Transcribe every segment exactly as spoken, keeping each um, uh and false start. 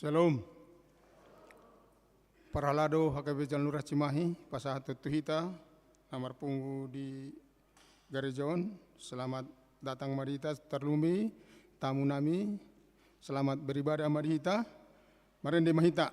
Shalom. Parhalado H K B Jalan Lurah Cimahi, pasahat tu hita na marpungu di gareja on, selamat datang ma di hita, tarlumobi tamu nami, selamat beribadah ma di hita, marende ma hita.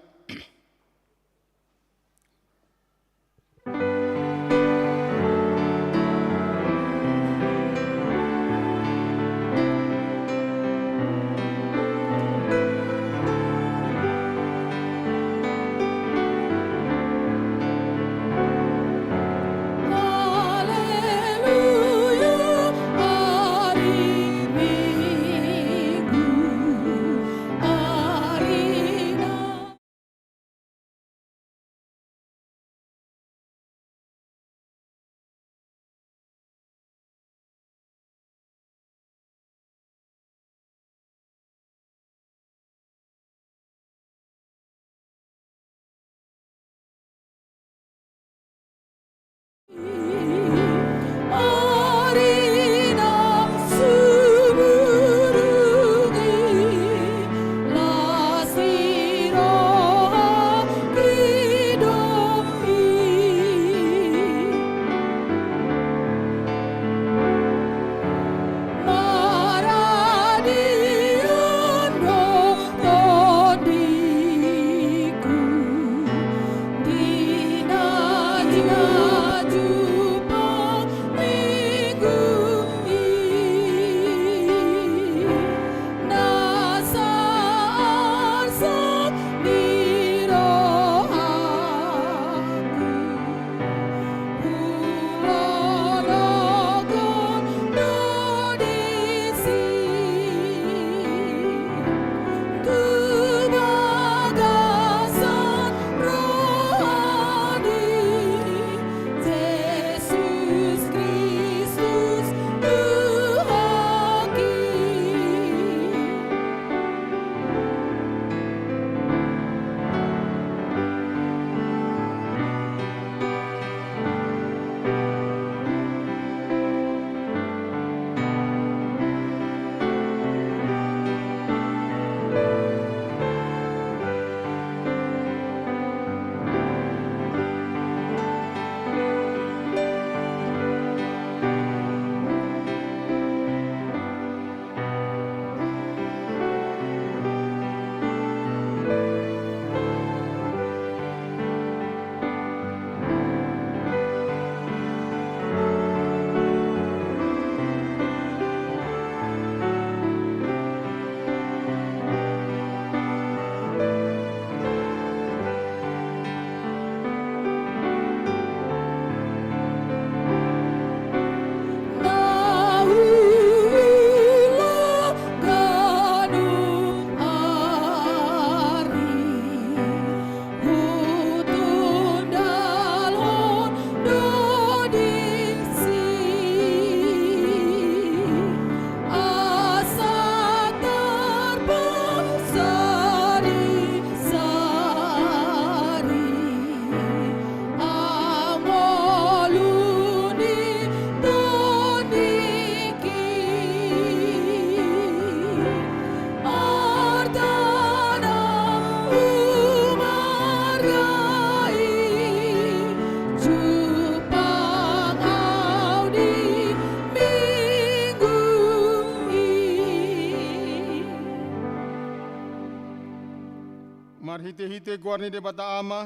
Marhitehite goar ni Debata Ama,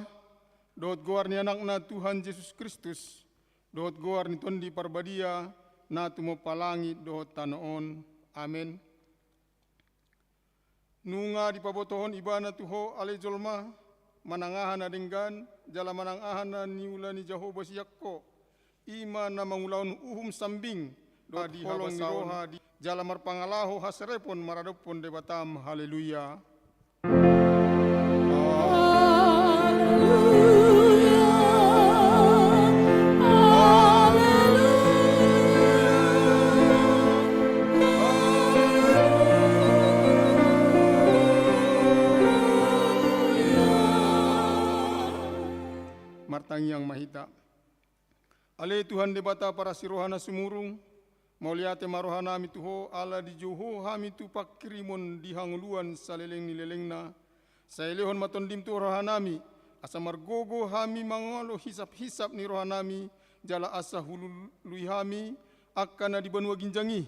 dohot goar ni Anakna Tuhan Jesus Kristus, dohot goar ni Tondi Parbadia, na tumompa langit dohot tano on. Amen. Nunga dipabotohon Ibana tu ho ale jolma, manang aha na denggan, jala manang aha na niula ni Jahowa sian ho, i ma na mangulahon uhum sambing, dohot holong ni roha di, jala marpangalaho haserepon maradophon Debatam. Haleluya. Martangiang ma hita. Ale Tuhan Debata parasi roha na sumurung, mauliate ma rohanami tu ho ala dijou ho hami tu panghirimon di hangoluan saleleng ni lelengna, Sai lehon ma Tondim tu rohanami, asa margogo hami mangalo hisap-hisap ni rohanami, jala asa hulului hami angka na di banua ginjang i.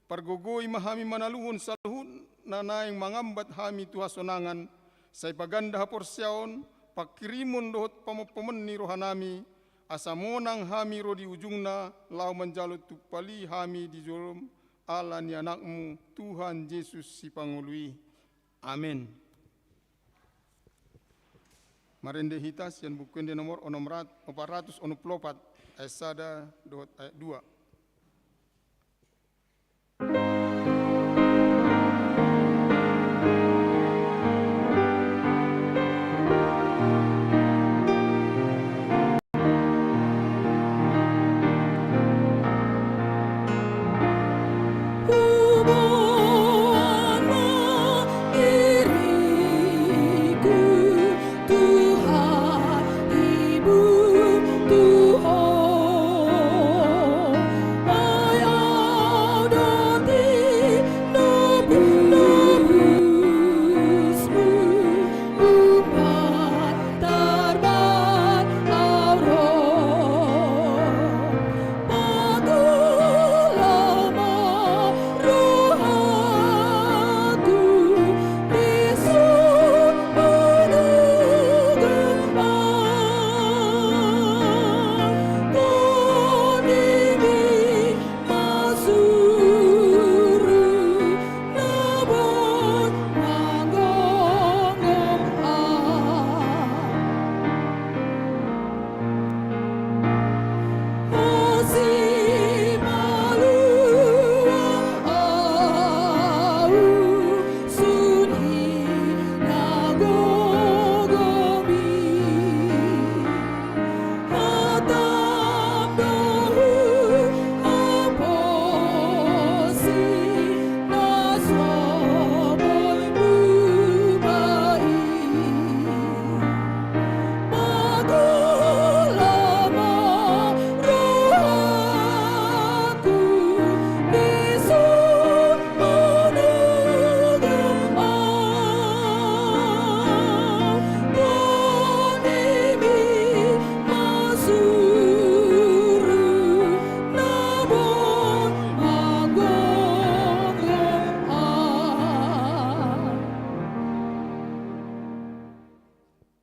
Pargogoi ma hami manaluhon saluhut na naeng mangambat hami tu hasonangan, sai paganda haporseaon, pangkirimon dohot pamompomon ni rohanami, asa monang hami ro di ujungna, laho manjalo tumpali hami di jolom, ala ni Anakmu, Tuhan Jesus Sipangolu i. Amen. Marende hita sian Buku Ende nomor onom rat-, opat ratus onom pulu opat, ayat sada dohot ayat dua.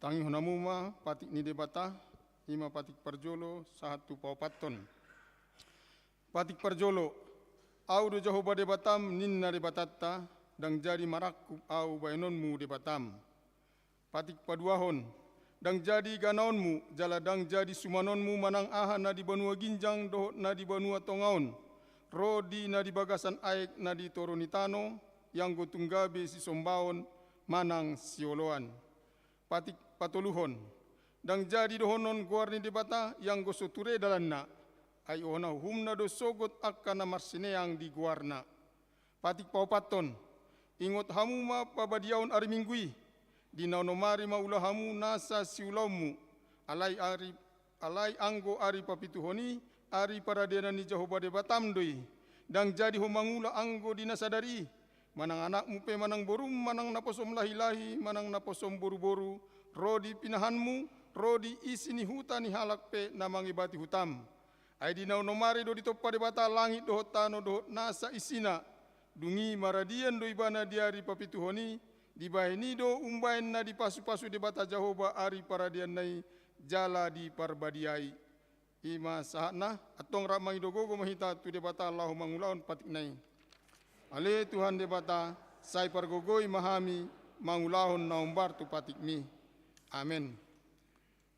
Tangihon hamu ma patik ni Debata, i ma patik parjolo sahat tu paopathon. Patik parjolo, Ahu do Jahowa Debatam, ninna Debatanta, ndang jadi marangkup Ahu bahenonmu Debatam. Patik paduahon, ndang jadi ganaonmu, jala ndang jadi sumanonmu manang aha na di banua ginjang dohot na di banua tonga on, ro di na di bagasan aek na di toru ni tano, ianggo tung gabe sisombaon manang sioloan. Patik patoluhon, ndang jadi dohonon goar ni Debata, ianggo so ture dalanna, ai hona uhumna do sogot angka na marsineang di goarna. Patik paopathon, ingot hamu ma pabadiaon ari Minggu i, di na onom ari ma ula hamu nasa siulaonmu, alai ari Alai anggo ari papituhon i, ari paradeanan ni Jahowa Debatam do i. Ndang jadi ho mangula anggo di na sadari i, manang anakmu pe manang borum, manang naposom lahi-lahi, manang naposom boru-boru, ro di pinahanmu, ro di isi ni huta ni halak pe na mangebati hutam. Ai di na onom ari do ditompa Debata langit dohot tano dohot nasa isina, dung i maradian do ibana di ari papituhon i, dibahen i do umbahen na dipasu-pasu Debata Jahowa ari paradeanna i, jala diparbadiai. I ma sahatna, antong rap mangido gogo ma hita tu Debata laho mangulahon patikna i. Ale Tuhan Debata, sai pargogoi ma hami mangulahon na hombar tu patikmi. Amen.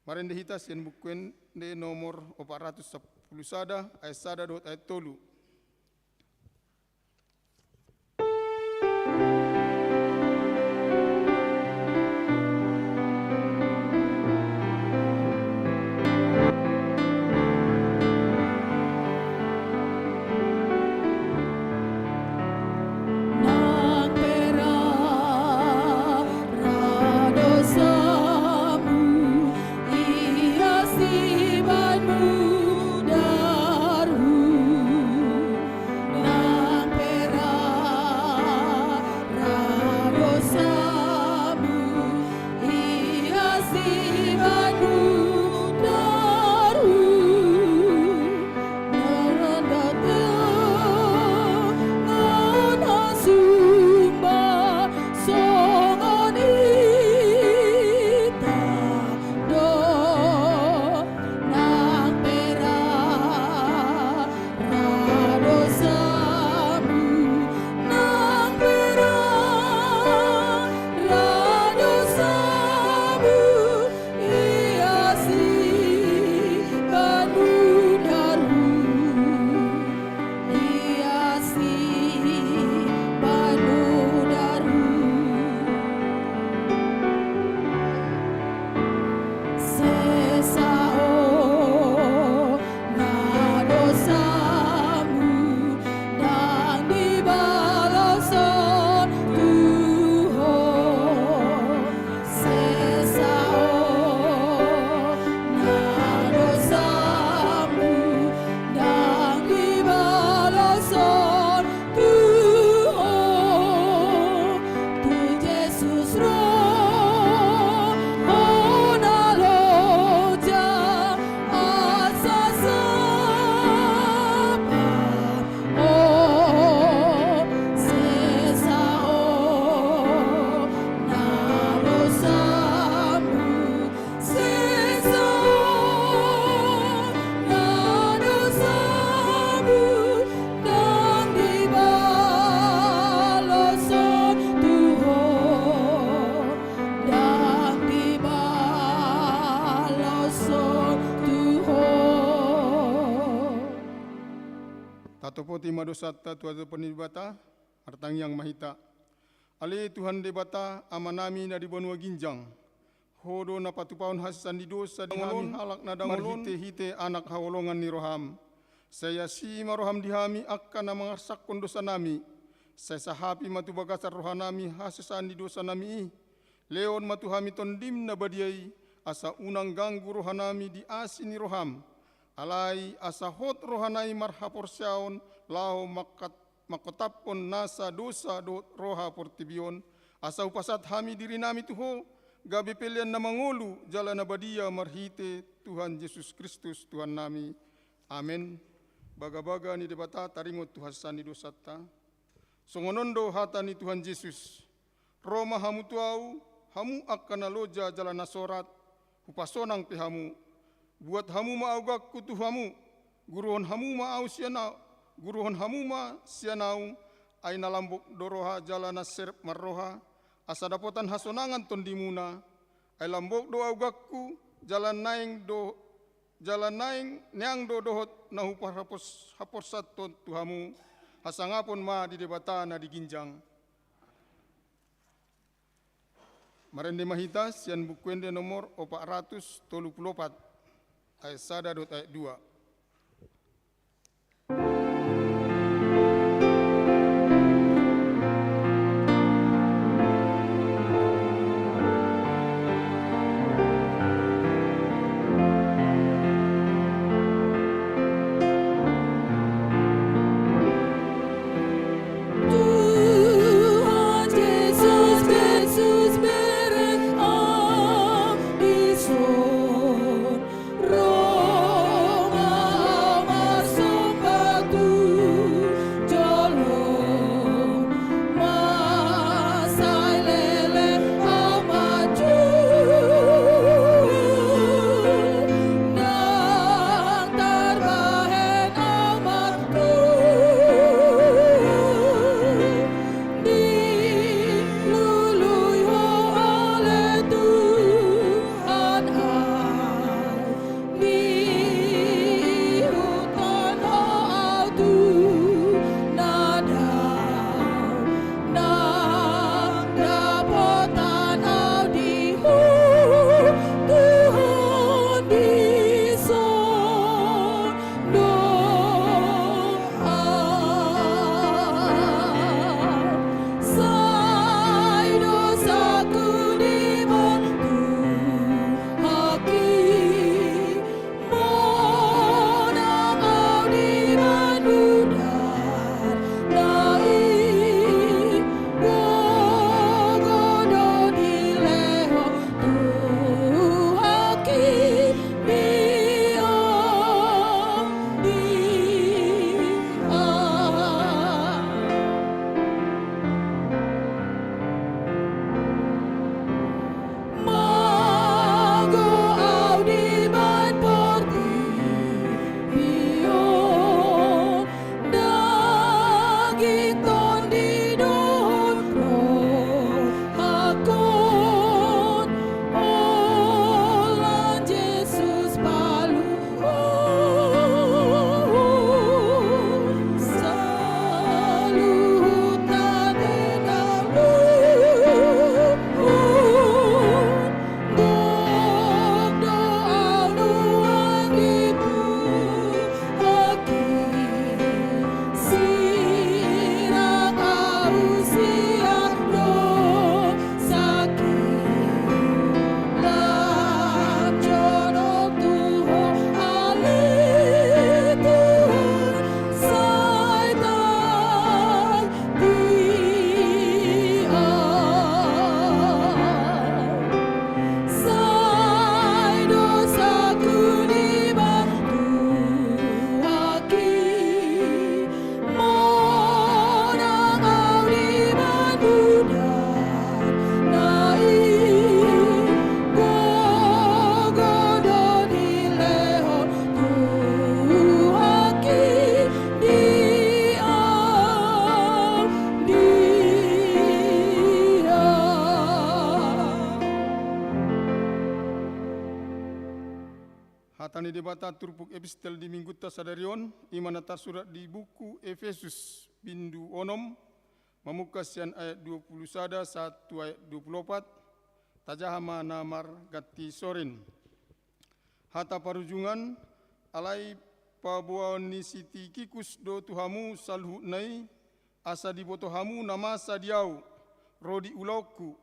Marende hita sian Buku Ende nomor opat ratus sampulu sada, ayat sada dohot ayat tolu. Nang pe ra, ra dosamu, ia sibahenmu daru. Topoti ma dosanta tu adopan ni Debata. Martangiang ma hita. Ale Tuhan Debata, Amanami na di banua ginjang, Ho do na patupahon hasesaan ni dosa di hami halak na dangol on marhitehite Anak haholongan ni roham. Sai asi ma roham di hami angka na mangarsakhon dosanami. Sai sahapi ma tu bagasan rohanami hasesaan ni dosanami i. Lehon ma tu hami Tondim na badia i, asa unang ganggu rohanami di asi ni roham. Alai asa hot rohana i marhaporseaon laho mangkat-, mangkotaphon nasa dosa dohot roha portibi on, asa hupasahat hami dirinami tu Ho, gabe pelean na mangolu jala na badia marhite Tuhan Jesus Kristus Tuhannami. Amen. Bagabaga ni Debata taringot tu hasesaan ni dosanta. Songon on do hata ni Tuhan Jesus: Ro ma hamu tu Ahu, hamu angka na loja jala na sorat, hupasonang pe hamu. Buat hamu ma auganku tu hamu, guruhon hamu ma Ahu sian Ahu, guruhon hamu ma sian Ahu, ai na lambok do roha jala na serep marroha, asa dapotan hasonangan tondimuna. Ai lambok do auganku, jala naeng do, jala naeng neang do dohot na huparhapos-, haporsathon tu hamu. Hasangapon ma di Debata na di ginjang. Marende ma hita sian Buku Ende nomor opat ratus tolu pulu opat, ayat sada dohot ayat dua. Tuhan Jesus, Jesus bere ampison, ro ma Hata ni Debata turpuk epistel di minggunta sadari on, i ma na tarsurat di buku Efesus, bindu onom, mamungka sian ayat dua puluh sada sahat tu ayat dua puluh opat. Tajaha ma na marganti sorin. Hata parujungan. Alai paboaon ni si Tikikus do tu hamu saluhutna i, asa diboto hamu na masa di ahu, ro di ulaonku,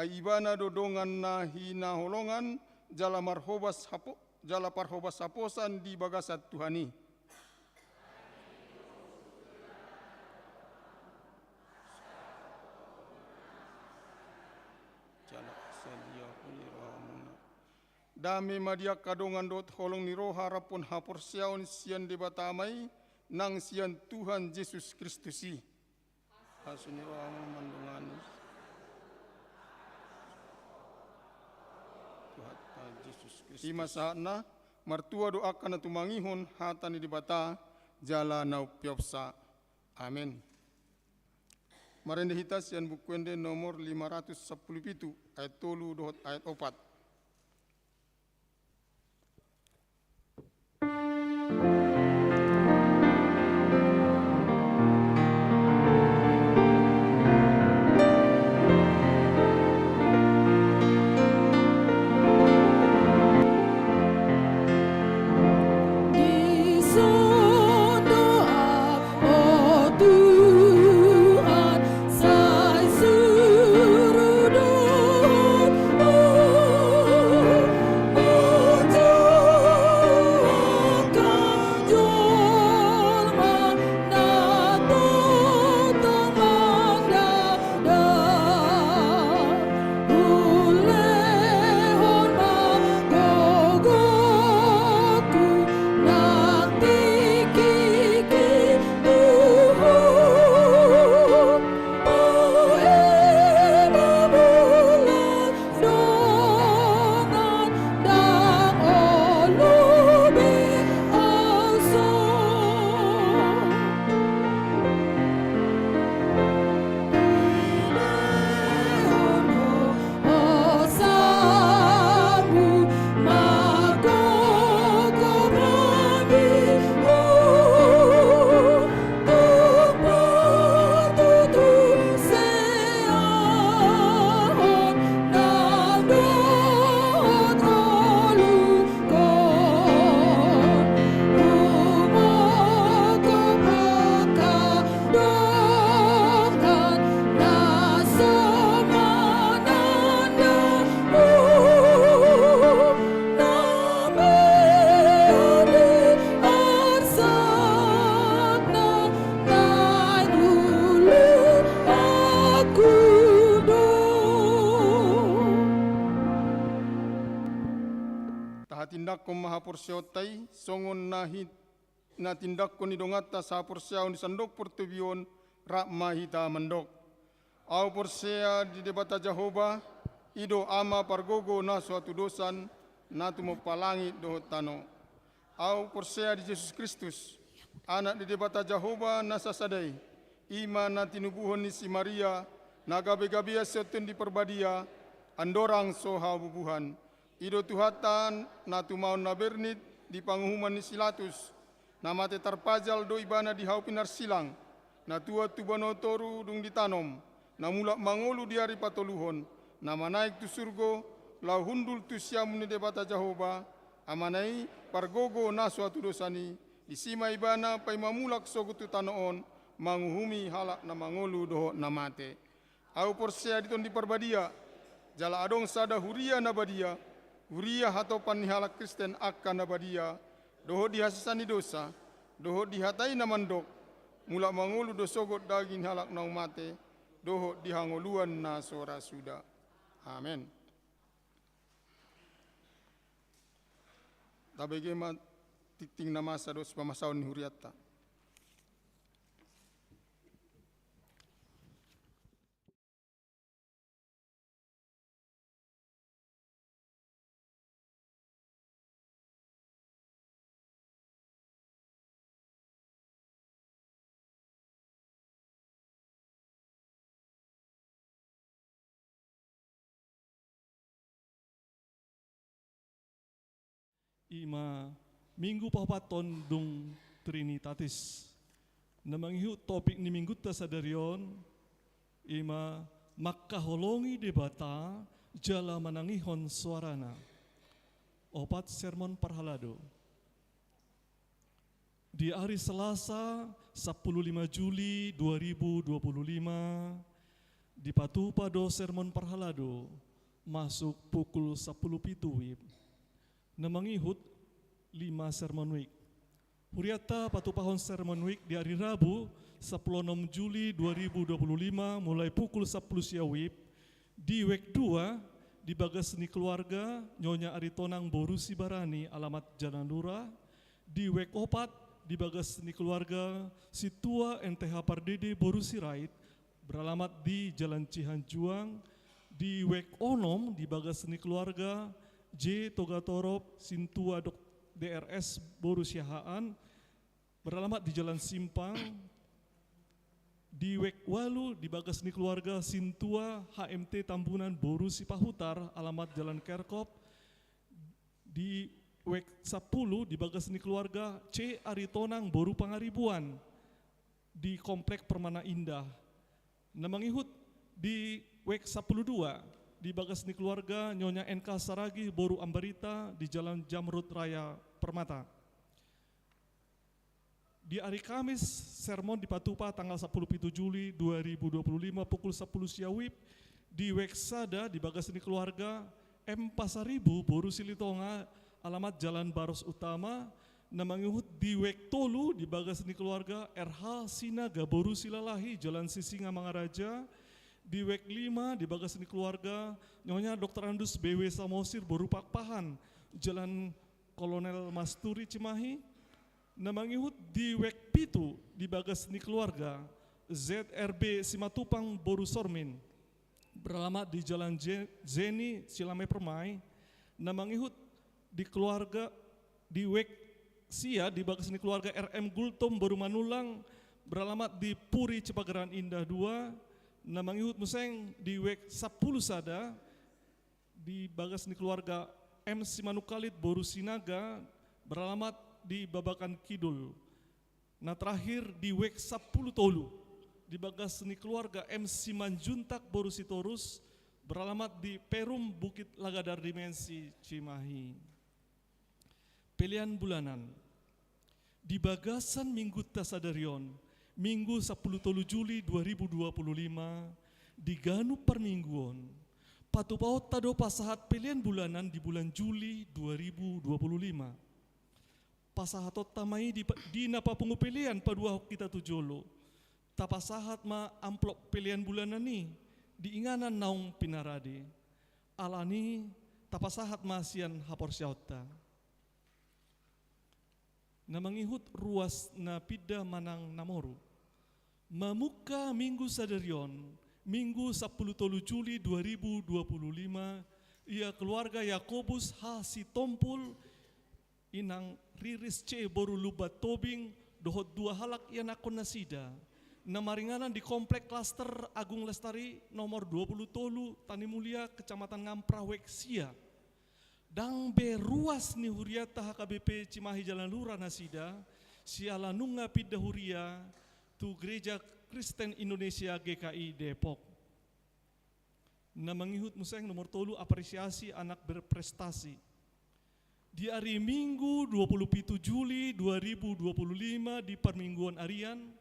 ai ibana do dongan na hinaholongan, jala marhobas hapo-, jala parhobas haposan di bagasan Tuhan i. Jala sadia pun i rohamuna. Dame ma di angka dongan dohot holong ni roha rap dohot haporseaon sian Debata Ama i, nang sian Tuhan Jesus Kristus i. Asi ni roha ma mandongani. Tuhanta Jesus Kristus. I ma sahatna, martua do angka na tumangihon hata ni Debata, jala na umpeopsa. Amen. Marende hita sian Buku Ende nomor lima ratus sampulu pitu, ayat tolu dohot ayat opat. Tahatindangkon ma haporseaonta i, songon na hi-, na tindangkon ni donganta sahaporseaon di sandok portibi on, rap ma hita mandok. Ahu porsea di Debata Jahowa, i do Ama pargogo na so hatudosan, na tumompa langit dohot tano. Ahu porsea di Jesus Kristus, Anak ni Debata Jahowa na sasada i, i ma na tinubuhon ni si Maria, na gabe-gabean sian Tondi Parbadia, andorang so habubuhan. I do Tuhanta na tumaon na bernit di panguhuman ni si Latus, na mate tarpajal do ibana di hau pinarsilang, na tuat tu banua toru dung ditanom, na mulak mangolu di ari patoluhon, na manaek tu surgo, laho hundul tu siamun ni Debata Jahowa, Amana i, pargogo na so hatudosan i, disi ma ibana paima mulak sogot tu tano on, manguhumi halak na mangolu dohot na mate. Ahu porsea di Tondi Parbadia, jala adong sada huria na badia, huria hatopan ni halak Kristen angka na badia, dohot di hasesaan ni dosa, dohot di hata i na mandok, mulak mangolu do sogot daging ni halak naung mate, dohot di hangoluan na so ra suda. Amen. Tabege ma tingting na masa dohot sipamasaon ni hurianta. Ima minggu paopathon dung Trinitatis. Na mangihut topik ni minggunta sadari on, ima mangkaholongi Debata jala manangihon soarana. Opat sermon parhalado. Di ari Selasa, sapuluh lima Juli dua ribu dua puluh lima, dipatupa do sermon parhalado, masuk pukul sapuluh pitu wib. Na mangihut lima sermon wik. Hurianta patupahon sermon wik di ari Rabu, sapuluh onom Juli dua ribu dua puluh lima, mulai pukul sapuluh sia wib, di wek dua, di bagas ni keluarga Nyonya Aritonang boru Sibarani, alamat Jalan Lurah, di wek opat, di bagas ni keluarga Sintua N T H Pardede boru Sirait, beralamat di Jalan Cihanjuang, di wek onom, di bagas ni keluarga J Togatorop Sintua dok-, D R S boru Siahaan, beralamat di Jalan Simpang, di wek walu, di bagas ni keluarga Sintua H M T Tambunan boru Sipahutar, alamat Jalan Kerkop, di wek sapuluh, di bagas ni keluarga C Aritonang boru Pangaribuan, di Komplek Permana Indah. Na mangihut di wek sapuluh dua, di bagas ni keluarga Nyonya N K Saragih boru Ambarita, di Jalan Jamrud Raya Permata. Di ari Kamis, sermon dipatupa tanggal sapuluh pitu Juli dua ribu dua puluh lima pukul sapuluh sia wib, di wek sada, di bagas ni keluarga M Pasaribu boru Silitonga, alamat Jalan Baros Utama. Na mangihut di wek tolu, di bagas ni keluarga R H Sinaga boru Silalahi, Jalan Sisingamangaraja. Di wek lima, di bagas ni keluarga Nyonya Doktorandus B W Samosir boru Pakpahan, Jalan Kolonel Masturi Cimahi. Na mangihut di wek pitu, di bagas ni keluarga Z R B Simatupang boru Sormin, beralamat di Jalan Je-, Zeni Cilame Permai. Na mangihut di keluarga, di wek sia, di bagas ni keluarga R M Gultom boru Manulang, beralamat di Puri Cipageran Indah dua. Na mangihut muse di wek sapuluh sada, di bagas ni keluarga M Simanungkalit boru Sinaga, beralamat di Babakan Kidul. Na terakhir di wek sapuluh tolu, di bagas ni keluarga M Simanjuntak boru Sitorus, beralamat di Perum Bukit Lagadar Dimensi Cimahi. Pelean bulanan. Di bagasan minggunta sadari on, Minggu sapuluh tolu Juli dua ribu dua puluh lima, di ganup parmingguon, patupaonta do pasahat pelean bulanan di bulan Juli dua ribu dua puluh lima. Pasahatonta ma i di pa-, di na papungu pelean paduahon hita tu jolo. Tapasahat ma amplop pelean bulanan i di inganan naung pinarade. Alani i tapasahat ma sian haporseaonta. Na mangihut ruas na pinda manang na moru. Mamungka minggu sadari on, Minggu sapuluh tolu Juli dua ribu dua puluh lima, ia keluarga Yakobus H Sitompul, inang Riris C boru Lumban Tobing, dohot dua halak ianakhon nasida, na maringanan di Komplek Klaster Agung Lestari nomor dua puluh tolu, Tani Mulia, Kecamatan Ngamprah, wek sia. Ndang be ruas ni hurianta H K B P Cimahi Jalan Lurah nasida, siala nunga pinda huria tu Gereja Kristen Indonesia G K I Depok. Na mangihut muse nomor tolu, apresiasi anak berprestasi. Di ari Minggu dua puluh pitu Juli dua ribu dua puluh lima di parmingguon arian,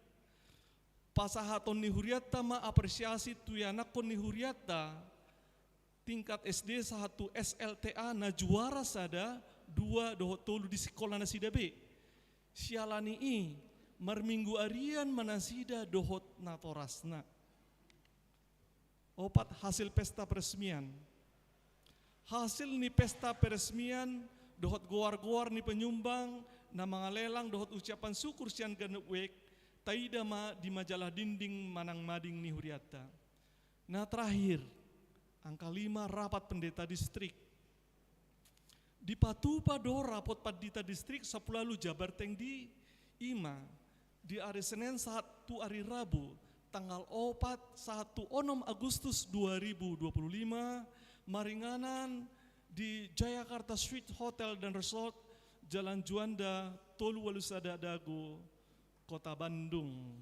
pasahaton ni hurianta ma apresiasi tu ianakhon ni hurianta tingkat S D sahat tu S L T A na juara sada, dua dohot tolu di sikola nasida be. Siala ni i, marminggu arian ma nasida dohot natorasna. Opat, hasil pesta peresmian. Hasil ni pesta peresmian dohot goar-goar ni penyumbang na mangalelang dohot ucapan syukur sian ganup wek, taida ma di majalah dinding manang mading ni hurianta. Na terakhir, angka lima, rapat pendeta distrik. Dipatupa do rapot pandita distrik Sapuluh Walu Jabar Tengdi, ima di ari Senen sahat tu ari Rabu, tanggal opat sahat tu onom Agustus dua ribu dua puluh lima, maringanan di Jayakarta Sweet Hotel dan Resort, Jalan Juanda tolu ualu sada Dago, Kota Bandung.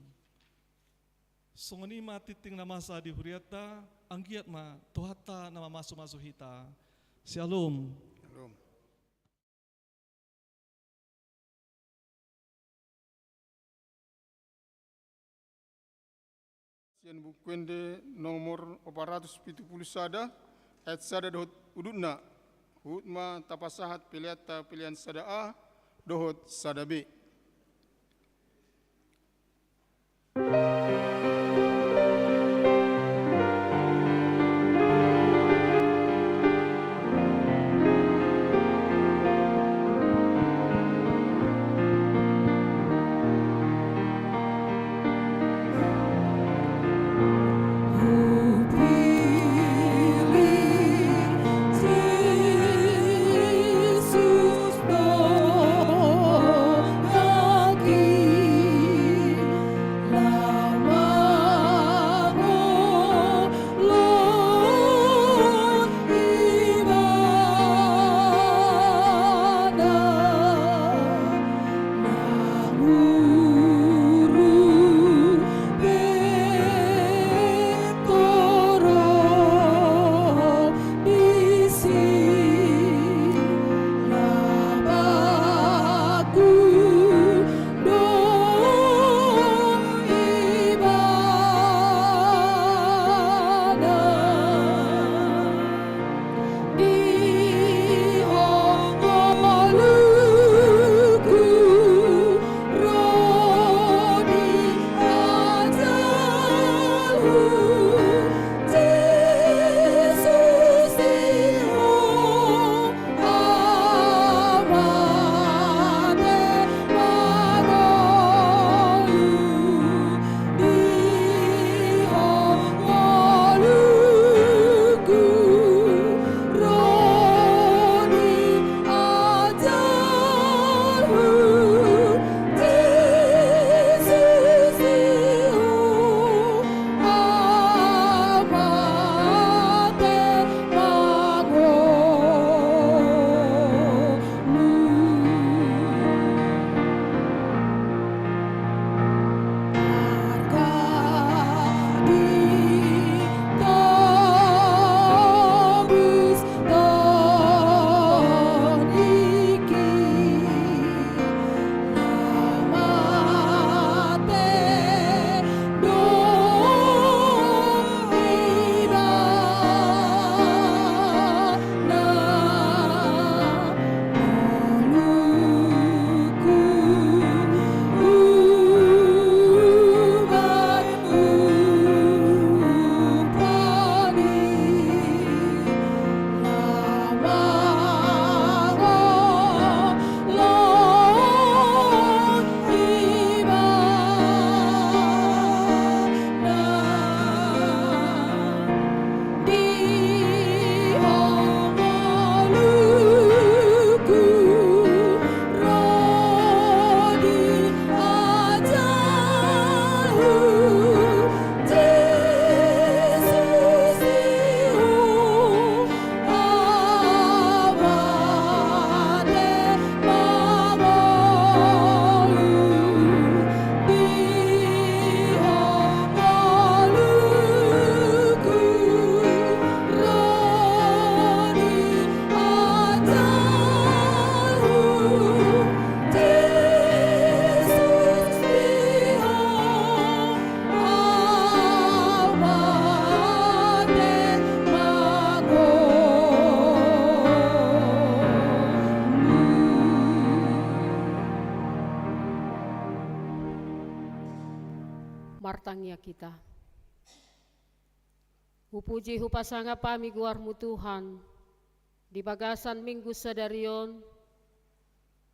Songon i ma tingting na masa di hurianta, anggiat ma Tuhanta na mamasumasu hita. Syalom. Syalom. Sian Buku Ende nomor opat ratus pitu pulu sada, ayat sada dohot udutna. Huhut ma tapasahat peleanta pelean sada A dohot sada B. Martangiang hita. Hupuji hupasangap hami goarmu Tuhan, di bagasan Minggu sadari on,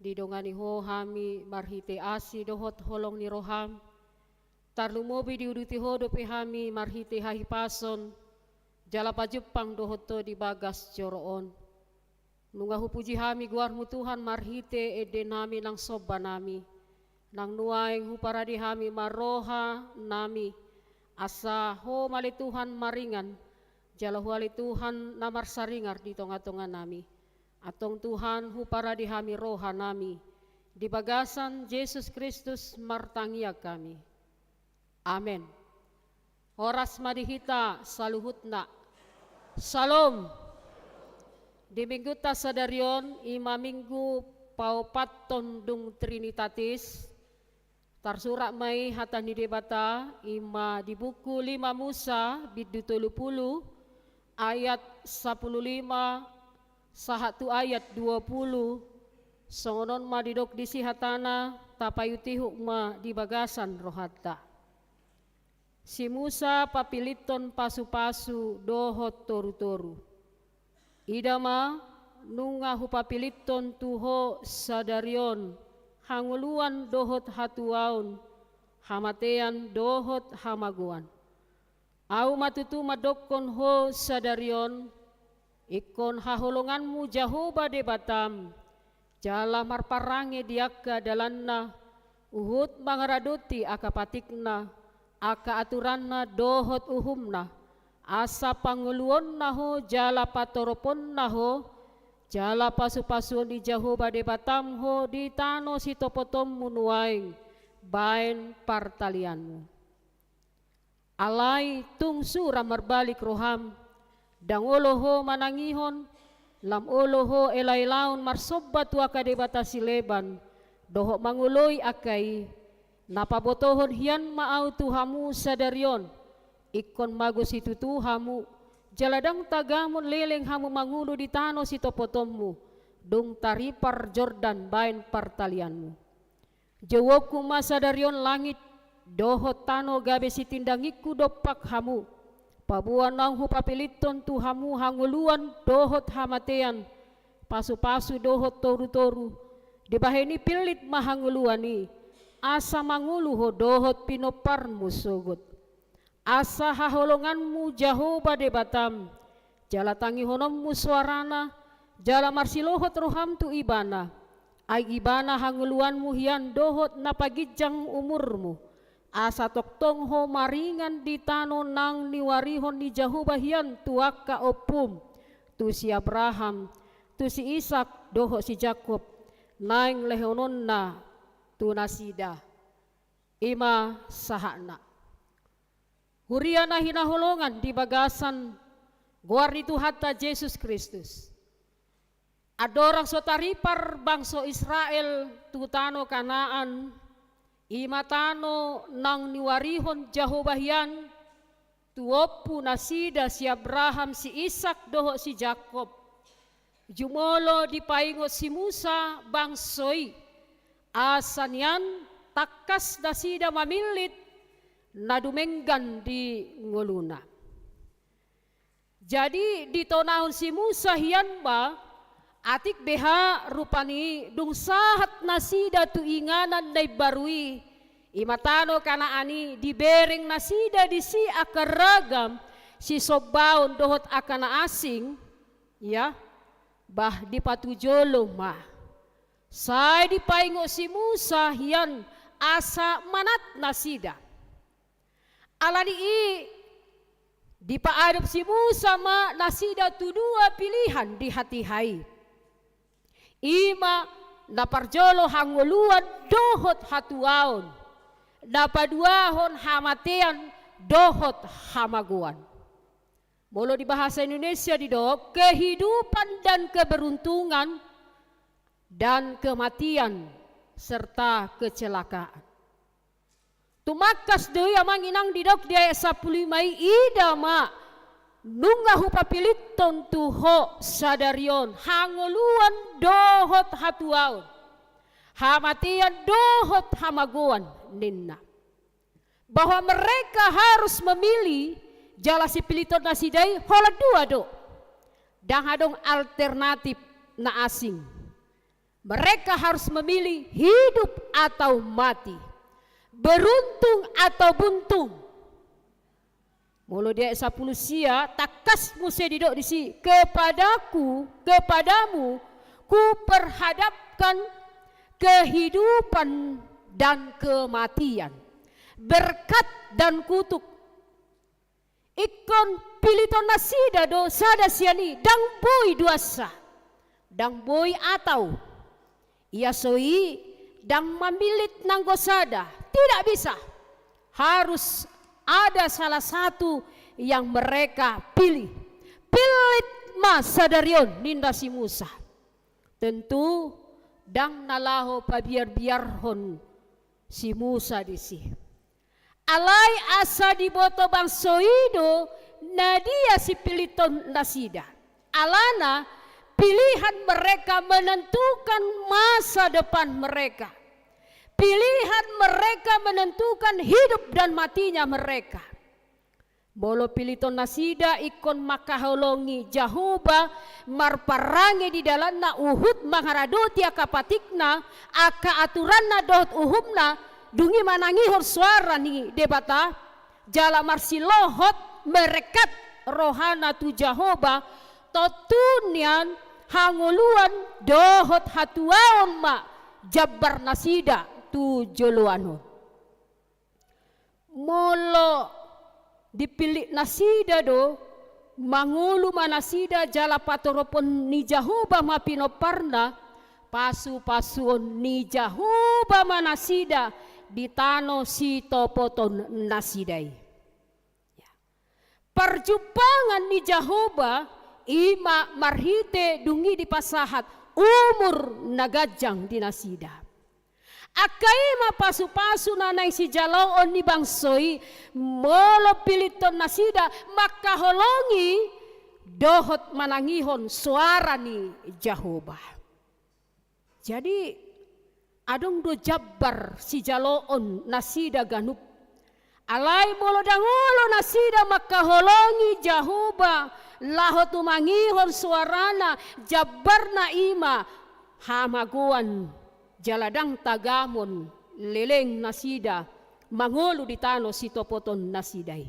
didongani Ho hami marhite asi dohot holong ni roham, tarlumobi diuduti Ho dope hami marhite hahipason, jala pajumpang dohot Ho di bagas joro on. Nunga hupuji hami goarmu Tuhan marhite ende nami nang somba nami. Nang nuaeng huparade hami ma roha nami, asa Ho ma ale Tuhan maringan, jala Ho ale Tuhan na marsaringar di tongatonga nami. Antong Tuhan, huparade hami rohanami, di bagasan Jesus Kristus martangiang hami. Amen. Horas ma di hita saluhutna. Syalom. Di minggunta sadari on, i ma minggu paopathon dung Trinitatis, tarsurat ma i hata ni Debata, i ma di buku lima Musa, bindu tolu pulu, ayat sampulu lima, sahat tu ayat dua pulu, songon on ma didok disi hatana, tapaihutihut ma di bagasan rohanta. Si Musa papilithon pasupasu dohot torutoru. Ida ma, nunga hupapilithon tu ho sadari on hangoluan dohot hatuaon, hamatean dohot hamagoan. Ahu ma tutu mandokkon ho sadari on, ingkon haholonganmu Jahowa Debatam, jala marparange di angka dalanna, huhut mangaradoti angka patikna, angka aturanna dohot uhumna, asa pangoluonna ho jala patoroponna ho, jala pasupasuon ni Jahowa Debatam ho di tano sitopotonmu nuaeng baen partalianmu. Alai tung sura marbalik roham, ndang olo ho manangihon, lam olo ho elaelaon marsomba tu angka debata sileban, dohot mangoloi angka i. Na pabotohon hian ma ahu tu hamu sadari on, ingkon mago situtu hamu, jala ndang tagamon leleng hamu mangolu di tano sitopotonmu, dung taripar Jordan baen partalianmu. Jouonku ma sadari on langit dohot tano gabe sitindangingku dompak hamu, paboa naung hupapilithon tu hamu hangoluan dohot hamatean, pasupasu dohot torutoru. Dibahen i pillit ma hangoluan i, asa mangolu ho dohot pinomparmu sogot. Asa haholonganmu Jahowa Debatam, jala tangihononmu soarana, jala marsilohot roham tu Ibana. Ai Ibana hangoluanmu hian dohot na paginjang umurmu, asa tongtong ho maringan di tano naung niuarihon ni Jahowa hian tu angka ompum, tu si Abraham, tu si Isak dohot si Jakob, naeng lehononna tu nasida. I ma sahatna. Huria na hinaholongan di bagasan goar ni Tuhanta Jesus Kristus. Andorang so taripar bangso Israel tu tano Kanaan, i ma tano naung niuarihon Jahowa hian tu ompu nasida si Abraham, si Isak dohot si Jakob. Jumolo dipaingot si Musa bangso i, asa nian tangkas nasida mamillit na dumenggan di ngoluna. Jadi ditonahon si Musa hian ma, atik beha rupani dung sahat nasida tu inganan na imbaru i, i ma tano Kanaan i, dibereng nasida disi angka ragam sisombaon dohot angka na asing, ya, bah dipatujolo ma. Sai dipaingot si Musa hian asa manat nasida. Alani i dipaadop si Musa ma nasida tu dua pilihan di hatiha i. I ma na parjolo hangoluan dohot hatuaon, na paduahon hamatean dohot hamagoan. Molo di bahasa Indonesia didok kehidupan dan keberuntungan dan kematian serta kecelakaan. Tumangkas do i amang inang didok di ayat sampulu lima i, ida ma, nunga hupapilithon tu ho sadari on hangoluan dohot hatuaon, hamatean dohot hamagoan ninna. Bahwa mereka harus memilih, jala sipilithon nasida i holan dua do. Ndang adong alternatif na asing. Mereka harus memilih hidup atau mati, beruntung atau buntung. Molo di ayat sampulu sia, tangkas muse didok disi, kepadaku, kepadamu, kuperhadapkan kehidupan dan kematian, berkat dan kutuk. Ingkon pilithon nasida do sada sian i, ndang boi duansa. Ndang boi atau. Ia so i, ndang mamillit nanggo sada. Tidak bisa. Harus ada salah satu yang mereka pilih. Pillit ma sadari on, ninna si Musa. Tentu, ndang na laho pabiarbiarhon si Musa disi. Alai asa diboto bangso i do na dia sipilliton nasida. Alana pilihan mereka menentukan masa depan mereka. Pilihan mereka menentukan hidup dan matinya mereka. Molo pilliton nasida ingkon mangkaholongi Jahowa, marparange di dalanna, huhut mangaradoti angka patikna, angka aturanna dohot uhumna, dung i manangihon soara ni Debata, jala marsilohot merekat rohana tu Jahowa, tontu nian hangoluan dohot hatuaon ma jambar nasida tu joloan on. Molo dipillit nasida do, mangolu ma nasida jala patoropon ni Jahowa ma pinomparna, pasupasuon ni Jahowa ma nasida di tano sitopoton nasida i. Ya. Parjumpangan ni Jahowa i ma marhite dung i dipasahat umur na ganjang di nasida. Angka i ma pasupasu na naeng sijaloon ni bangso i, molo pilliton nasida mangkaholongi dohot manangihon soara ni Jahowa. Jadi, adong do jambar sijaloon nasida ganup. Alai molo ndang olo nasida mangkaholongi Jahowa, laho tumangihon soarana, jambarna i ma hamagoan jala ndang tagamon leleng nasida mangolu di tano sitopoton nasida i.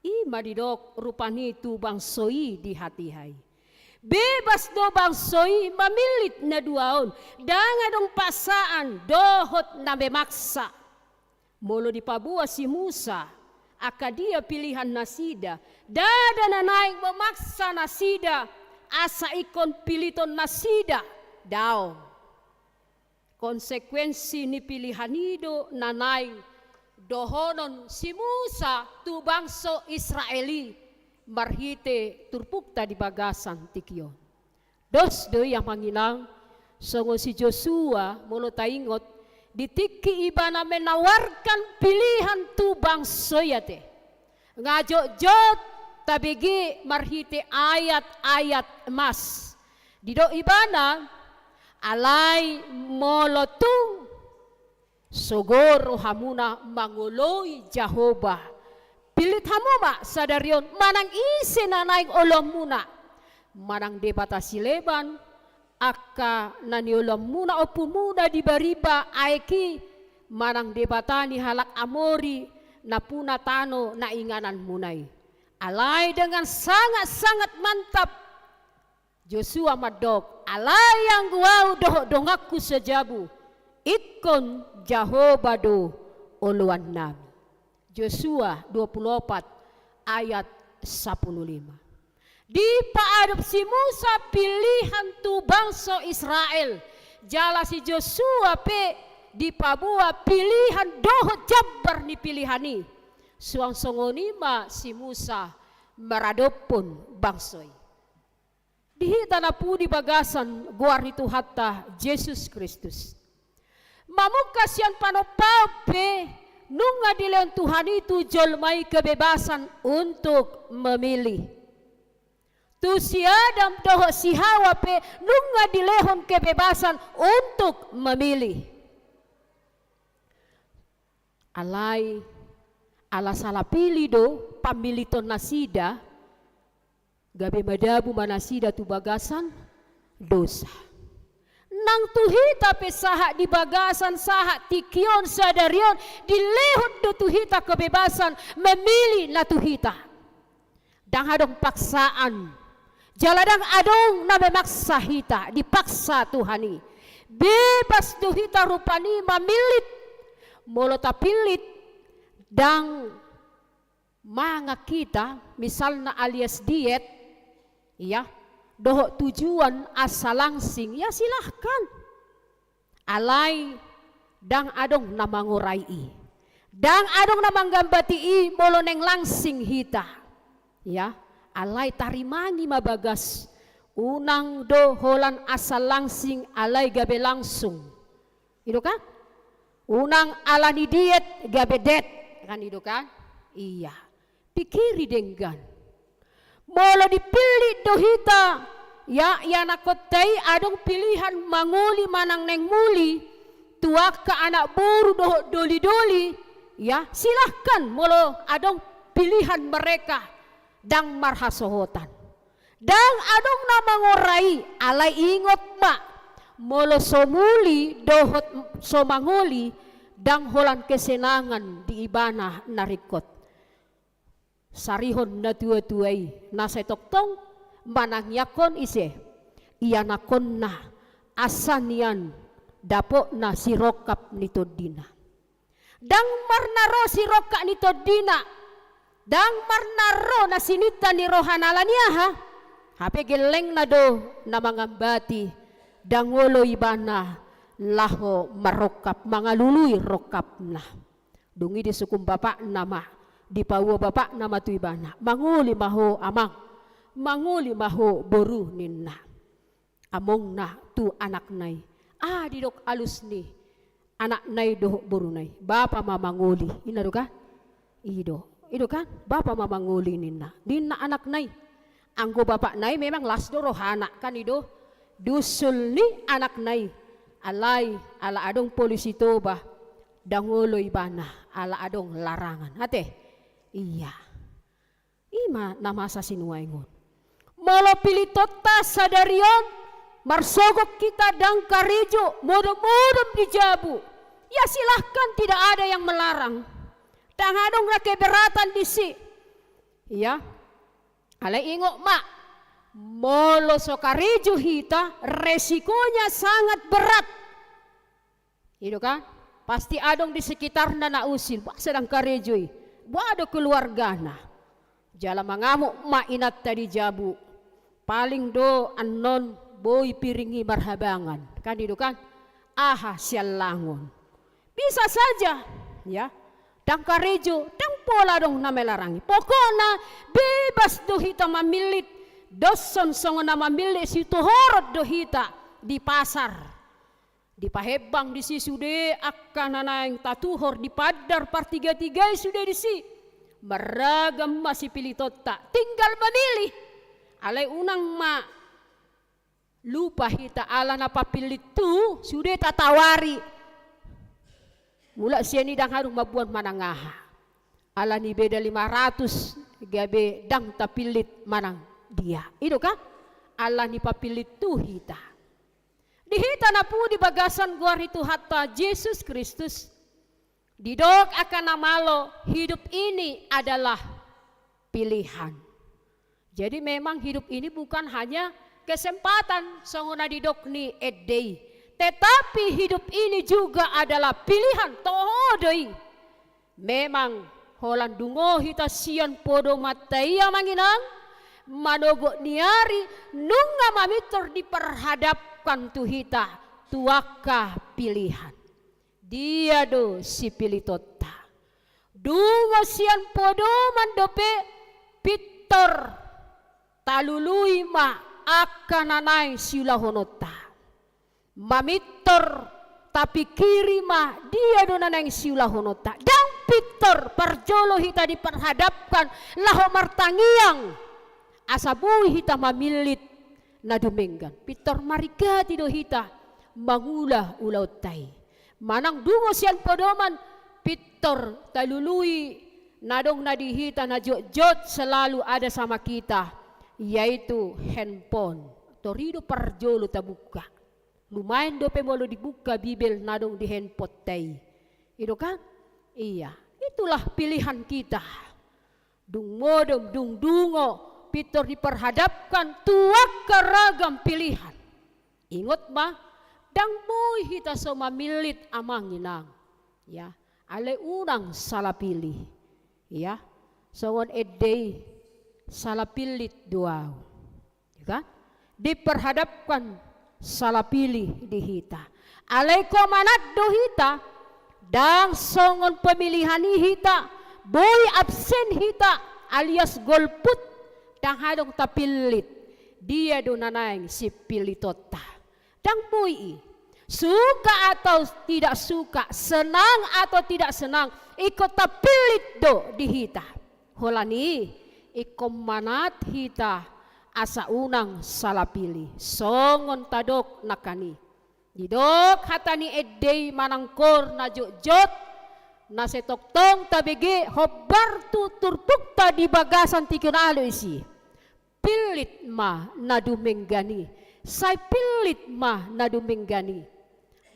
I ma didok rupani tu bangso i di hatiha i. Bebas do bangso i mamillit na dua on, ndang adong paksaan dohot na memaksa. Molo dipaboa si Musa, angka dia pilihan nasida, ndada na naeng memaksa nasida, asa ingkon pilliton nasida, daong. Konsekuensi ni pilihan i do na naeng dohonon si Musa tu bangso Israel i marhite turpukta di bagasan tingki on. Dos do i amang inang, songon si Josua, molo taingot, di tingki ibana menawarkan pilihan tu bangso i ate. Nga jotjot tabege marhite ayat-ayat mas. Didok ibana, alai molo tung sogo rohamuna mangoloi Jahowa, pillit hamu ma sadari on manang ise na naeng oloanmuna, manang debata sileban, angka na nioloanmuna ompumuna di bariba aek i, manang debata ni halak Amori, na puna tano na ingananmuna i. Alai dengan sangat-sangat mantap, Josua mandok, alai anggo ahu dohot donganku so jabu, ingkon Jahowa do oloannami. Josua dua puluh opat ayat sapuluh lima. Dipaadop si Musa pilihan tu bangso Israel, jala si Josua pe dipaboa pilihan dohot jambar ni pilihan i. Suang songon i ma si Musa maradophon bangso i. Di hita na pudi bagasan goar ni Tuhanta Jesus Kristus. Mamungka sian panompaon pe nunga dilehon Tuhan i tu jolma i kebebasan untuk memilih. Tu si Adam dohot si Hawa pe nunga dilehon kebebasan untuk memilih. Alai, ala salah pilih do pamilliton nasida, gabe madabu ma nasida tu bagasan dosa. Nang tu hita pe sahat di bagasan sahat tingki on sadari on, dilehon do tu hita kebebasan memilih na tu hita. Ndang adong paksaan. Jala ndang adong na memaksa hita, dipaksa Tuhan i. Bebas do hita rupani mamillit. Molo tapillit, ndang mangan hita, misalna alias diet, ya, dohot tujuan asa langsing, ya silahkan. Alai ndang adong na mangorai i. Ndang adong na manggambati i molo naeng langsing hita. Ya, alai tarimangi ma bagas. Unang do holan asa langsing alai gabe langsung. I do kan? Unang ala ni diet gabe det. Kan i do kan? Iya. Pikiri denggan. Molo dipillit do hita, ya, ianakhonta i adong pilihan mangoli manang naeng muli, tu angka anak boru dohot doli-doli, ya, silahkan molo adong pilihan mereka, ndang marhasohotan. Ndang adong na mangorai, alai ingot ma, molo so muli dohot so mangoli, ndang holan kesenangan di ibana na ringkot. Sarihon na tua-tua i, na sai tongtong manangianghon ise? Ianakhonna, asa nian dapotna sirongkap ni tondina. Ndang marna ro sirongkap ni tondina, ndang marna ro na sininta ni rohana ala ni aha? Hape gellengna do na mangambati, ndang olo ibana laho marrongkap, mangalului rongkapna. Dung i disungkun bapakna ma, dipaboa bapakna ma tu ibana, mangoli ma ho amang, mangoli ma ho boru ninna. Amongna tu anakna i, ah, didok alus ni anakna i dohot boruna i, bapa ma mangoli, i do kan? I do, i do kan? Bapa ma mangoli ninna, ninna anakna i. Anggo bapakna i memang las do rohana, kan i do, diusul ni anakna i. Alai ala adong polisi Toba, ndang olo ibana ala adong larangan. Ate? Iya. I ma na masa sinuaeng on. Molo pilitonta sadari on, marsogot hita ndang karejo, modom-modom di jabu, ya silahkan, tidak ada yang melarang. Ndang adong na keberatan disi. Ya. Alai ingot ma, molo so karejo hita, resikonya sangat berat. I do kan? Pasti adong di sekitarna na usil, bah, sedang karejo i, bah, do keluargana. Jala mangamuk ma inanta di jabu. Paling do annon boi piring i marhabangan. Kan i do kan? Aha siallangon. Bisa saja, ya. Ndang karejo, ndang pola adong na melarangi. Pokokna bebas do hita mamillit. Doshon songon na mamillit situhorot do hita di pasar. Dipahembang disi sude angka na naeng tatuhor, di pandar partiga-tiga i sude disi. Marragam ma sipilitonta, tinggal mamilih. Alai unang ma lupa hita, ala na papillit tu sude tatawari. Mulak sian i ndang adong mamboan manang aha. Ala ni beda lima ratus gabe ndang tapillit manang dia. I do kan? Ala ni papillit tu hita. Di hita na pudi bagasan goar ni Tuhanta Jesus Kristus, didok angka na malo, hidup ini adalah pilihan. Jadi memang hidup ini bukan hanya kesempatan, songon na didok ni ende i. Tetapi hidup ini juga adalah pilihan, toho do i. Memang, holan dungo hita sian podomanta i, amang inang, manogot ni ari, nunga mamintor diperhadapkan tu hita, tu angka pilihan. Dia do sipilitonta? Dungo sian podoman dope, pintor talului ma angka na naeng siulahononta. Mamintor tapikiri ma dia do na naeng siulahononta. Ndang pintor parjolo hita diperhadapkan laho martangiang asa boi hita mamillit na dumenggan. Pintor maringkati do hita mangula ulaonta i. Manang dungo sian podoman, pintor talului na adong na di hita na jotjot selalu ada sama kita, yaitu handphone. Tor i do parjolo tabuka. Lumayan dope molo dibuka Bibel na adong di handphoneta i. I do kan? Iya. Itulah pilihan kita. Dung modom, dung dungo, pintor diperhadapkan tu angka ragam pilihan. Ingot ma, ndang boi hita so mamillit, amang inang. Ya, alai unang salah pilih. Ya, songon ende i, salah pillit do au. Ya kan? diperhadapkan salah pilih di hita. Alai ingkon manat do hita, ndang songon pemilihan i hita, boi absen hita, alias golput, ndang adong tapillit. Dia do na naeng sipillitonta? Ndang boi i. Suka atau tidak suka, senang atau tidak senang, ingkon tapillit do di hita. Holan i, ingkon manat hita asa unang salah pilih. Songon tadok nangkin i. Didok hata ni ende i manang hor na jotjot, na sai tongtong tabege hombar tu turpukta di bagasan tingki on, alo disi. Pillit ma na dumenggan i, sai pillit ma na dumenggan i.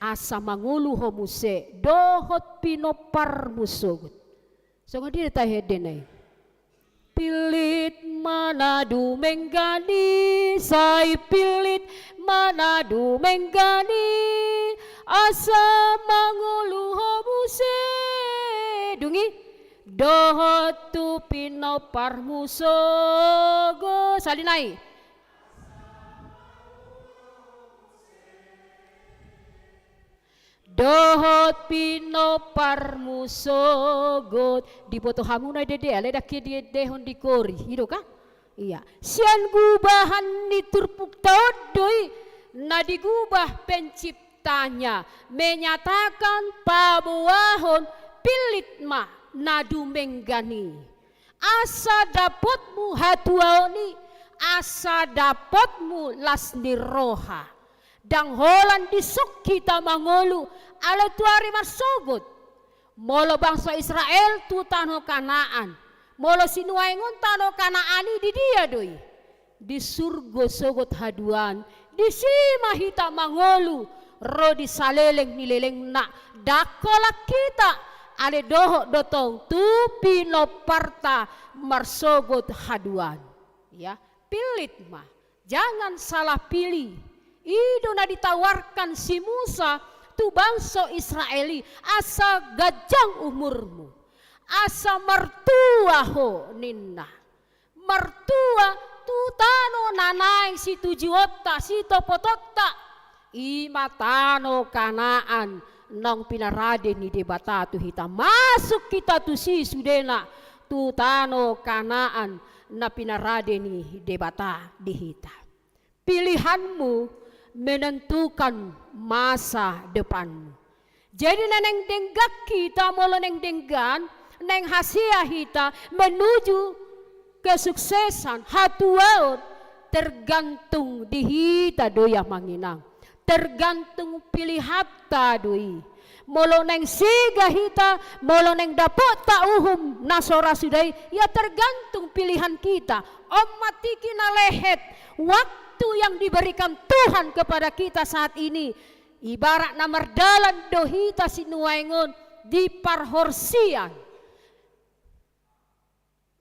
Asa mangolu ho muse dohot pinomparmu sogot. Songon dia do tahe endena i? Pillit ma na dumenggan i, sai pillit ma na dumenggan i, asa mangolu ho muse. Dung i, dohot tu pinomparmu sogot. Sahali nai. Dohot pinomparmu sogot. Diboto hamu na i dede, alai ndang hea diendehon di kori, i do kan? Ia. Sian gubahan ni turpukta on do i, na digubah penciptanya, menyatakan paboahon pillit ma na dumenggan i. Asa dapotmu hatuaon i, asa dapotmu las ni roha. Ndang holan dison hita mangolu, alai tu ari marsogot. Molo bangso Israel tu tano Kanaan, molo sinuaeng on tano Kanaan i di dia do i? Di surgo sogot haduan, disi ma hita mangolu, ro di saleleng ni lelengna, ndang holan hita, alai dohot do tong tu pinomparta marsogot haduan. Ia, pillit ma, jangan salah pilih. I do na ditawarkan si Musa tu bangso Israel i, asa ganjang umurmu, asa martua ho ninna. Martua tu tano na naeng situjuonta, sitopotonta. I ma tano Kanaan naung pinarade ni Debata tu hita. Masuk hita tusi sudena tu tano Kanaan na pinarade ni Debata di hita. Pilihanmu menentukan masa depanmu. Jadi na naeng denggan hita, molo naeng denggan, naeng hasea hita menuju kesuksesan, hatuaon, tergantung di hita do i, amang inang. Tergantung pilihanta do i. Molo naeng sega hita, molo naeng dapotta uhum na so ra suda i, ia tergantung pilihan kita. On ma tingki na lehet, waktu yang diberikan Tuhan kepada kita saat ini. Ibarat na mardalan do hita sinuaeng on di parhorsian.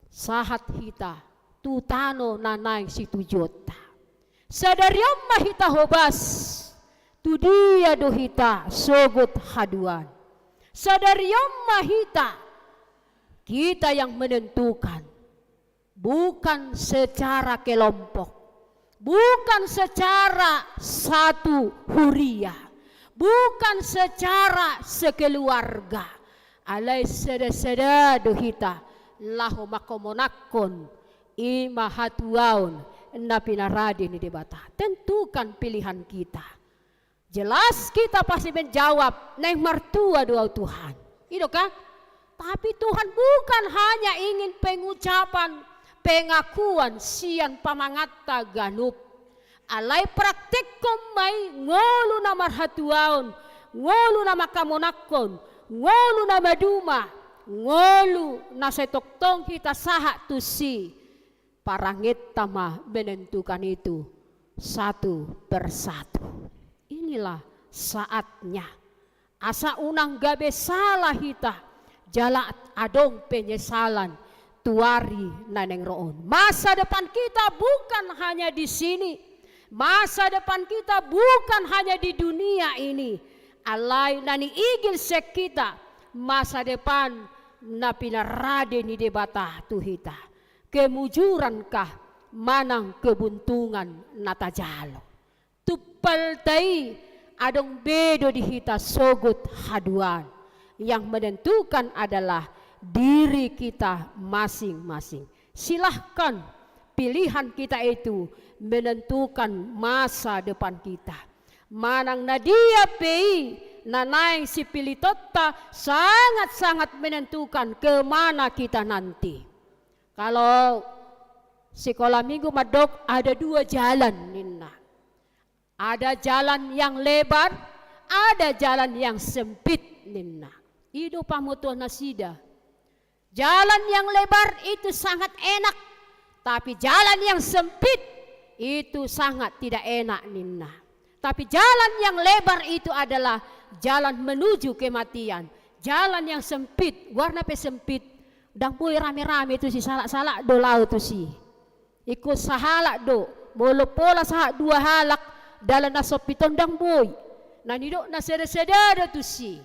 Sahat hita tu tano na naeng situjuonta. Sadari on ma hita hobas, tu dia do hita sogot haduan. Sadari on ma hita, kita yang menentukan. Bukan secara kelompok, bukan secara satu huria, bukan secara sekeluarga, alai sada-sada do hita laho mangkamonangkon i ma hatuaon na pinarade ni Debata. Tentukan pilihan kita. Jelas kita pasti menjawab, naeng martua do au Tuhan. I do kan? Tapi Tuhan bukan hanya ingin pengucapan pengakuan sian pamanganta ganup. Alai praktekkon ma i ngolu na marhatuaon, ngolu na mangkamonangkon, ngolu na maduma, ngolu na sai tongtong hita sahat tusi. Parangenta ma menentukan itu satu per satu. Inilah saatnya. Asa unang gabe sala hita, jala adong penyesalan tu ari na naeng ro on. Masa depan kita bukan hanya di sini. Masa depan kita bukan hanya di dunia ini. Alai na niigil sian hita, masa depan na pinarade ni Debata tu hita. Kemujurankah manang kebuntungan na tajalo. Tumpalta i adong be do di hita sogot haduan. Yang menentukan adalah diri kita masing-masing. Silahkan, pilihan kita itu menentukan masa depan kita. Manang na dia pe i na naeng sipilitonta sangat-sangat menentukan ke mana kita nanti. Kalau sekolah minggu mandok ada dua jalan ninna. Ada jalan yang lebar, ada jalan yang sempit ninna. I do pamotoan nasida. Jalan yang lebar itu sangat enak, tapi jalan yang sempit itu sangat tidak enak ninna. Tapi jalan yang lebar itu adalah jalan menuju kematian. Jalan yang sempit, goarna pe sempit, ndang boi rame-rame tusi, salak-salak do laho tusi. Ingkon sahalak do, molo pola sahat dua halak, dalan na sempit on ndang boi. Na nidokna sada-sada do tusi.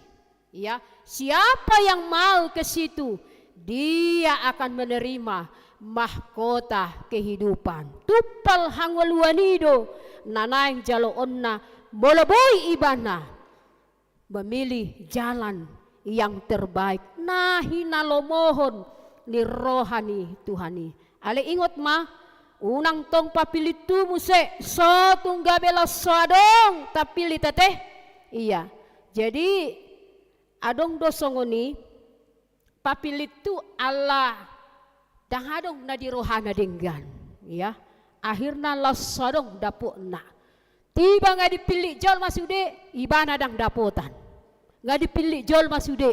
Ya, siapa yang mau ke situ, dia akan menerima mahkota kehidupan. Tumpal hangoluan i do na naeng jaloonna molo boi ibana memilih jalan yang terbaik, na hinalomohon ni roha ni Tuhan i. Alai ingot ma, unang tong papillit tu muse, so tung gabe laos so adong tapillit ate. Iya. Jadi, adong do songon i, papillit tu ala ndang adong na di rohana denggan, ya. Akhirna laos so adong dapotna. Tiba nga dipillit jolma sude, ibana ndang dapotan. Nga dipillit jolma sude,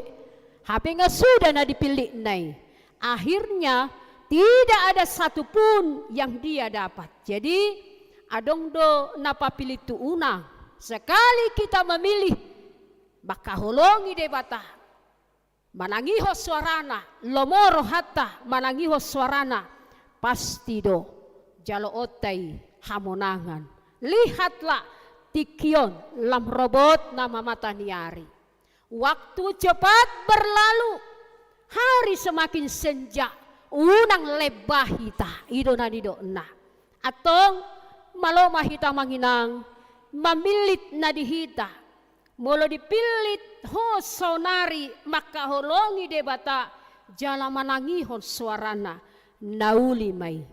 hape nga suda na dipillitna i. Akhirnya tidak ada satu pun yang dia dapat. Jadi, adong do na papillit tu unang. Sekali kita memilih mangkaholongi Debata, manangihon soarana, lomo rohanta manangihon soarana, pasti do jaloonta i hamonangan. Lihatlah tingki on lam robot nama mata ni ari. Waktu cepat berlalu, hari semakin senja, unang lebah hita, i do na nidokna. Antong, malo ma hita manginang, mamillit na di hita. Molo dipillit ho saonari mangkaholongi Debata, jala manangihon soarana, na uli ma i.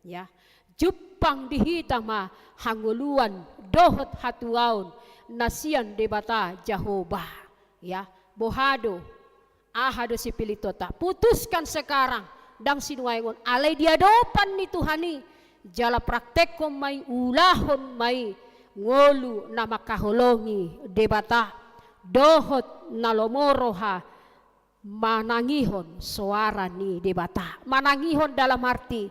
Ya, jumpang di hita ma hangoluan dohot hatuaon na sian Debata Jahowa. Ya, boha do, aha do sipilitonta? Putuskan sekarang, ndang sinuaeng on, alai di adopan ni Tuhan i, jala praktekhon ma i, ulahon ma i, ngolu na mangkaholongi Debata, dohot na lomo roha manangihon soara ni Debata. Manangihon dalam arti,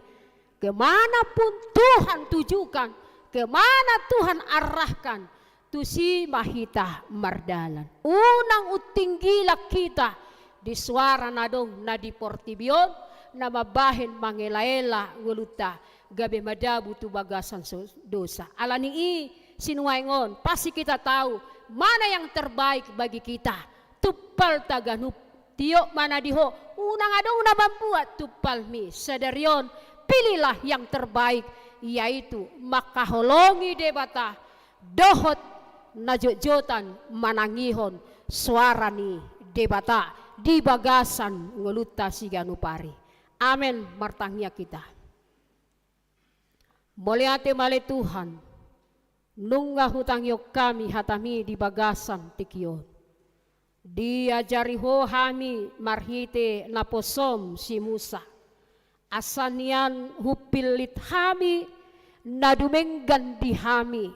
ke mana pun Tuhan tujukan, ke mana Tuhan arahkan, tusi ma hita mardalan. Unang untinggilhon hita di soara na adong na di portibi on, na mambahen mangelaela ngolunta, gabe madabu tu bagasan so-, dosa. Alani i, sinuaeng on, pasti kita tahu mana yang terbaik bagi kita. Tumpalta ganup, tiop ma na di ho, unang adong na mambuat tumpalmi. Sadari on, pilihlah yang terbaik, yaitu mangkaholongi Debata, dohot na jotjotan manangihon soara ni Debata di bagasan ngolunta siganup ari. Amen. Martangiang hita. Mauliate ma ale Tuhan, nunga hutangihon hami hatami di bagasan tingki on. Diajari ho hami marhite naposom si Musa. Asa nian humpillit hami na dumenggan di hami.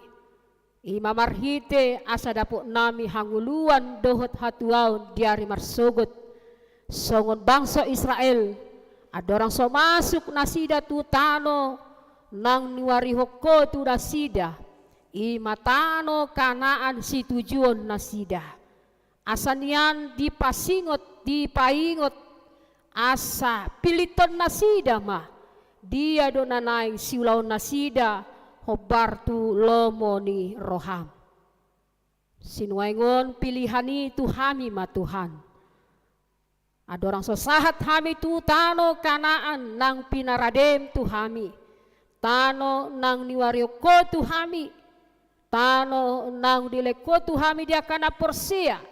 I ma marhite asa dapotnami hangoluan dohot hatuaon di ari marsogot. Songon bangso Israel, andorang so masuk nasida tu tano naung niuarihon ho tu nasida, i ma tano Kanaan situjuon nasida. Asa nian dipasingot, dipaingot, asa pilliton nasida ma, dia do na naeng siulaon nasida hombar tu lomo ni roham. Sinuaeng on pilihan i tu hami ma Tuhan. Andorang so sahat hami tu tano Kanaan naung pinaradem tu hami, Tano naung niwarihon Ho tu hami, tano naung dilehon Ho tu hami di angka na porsea,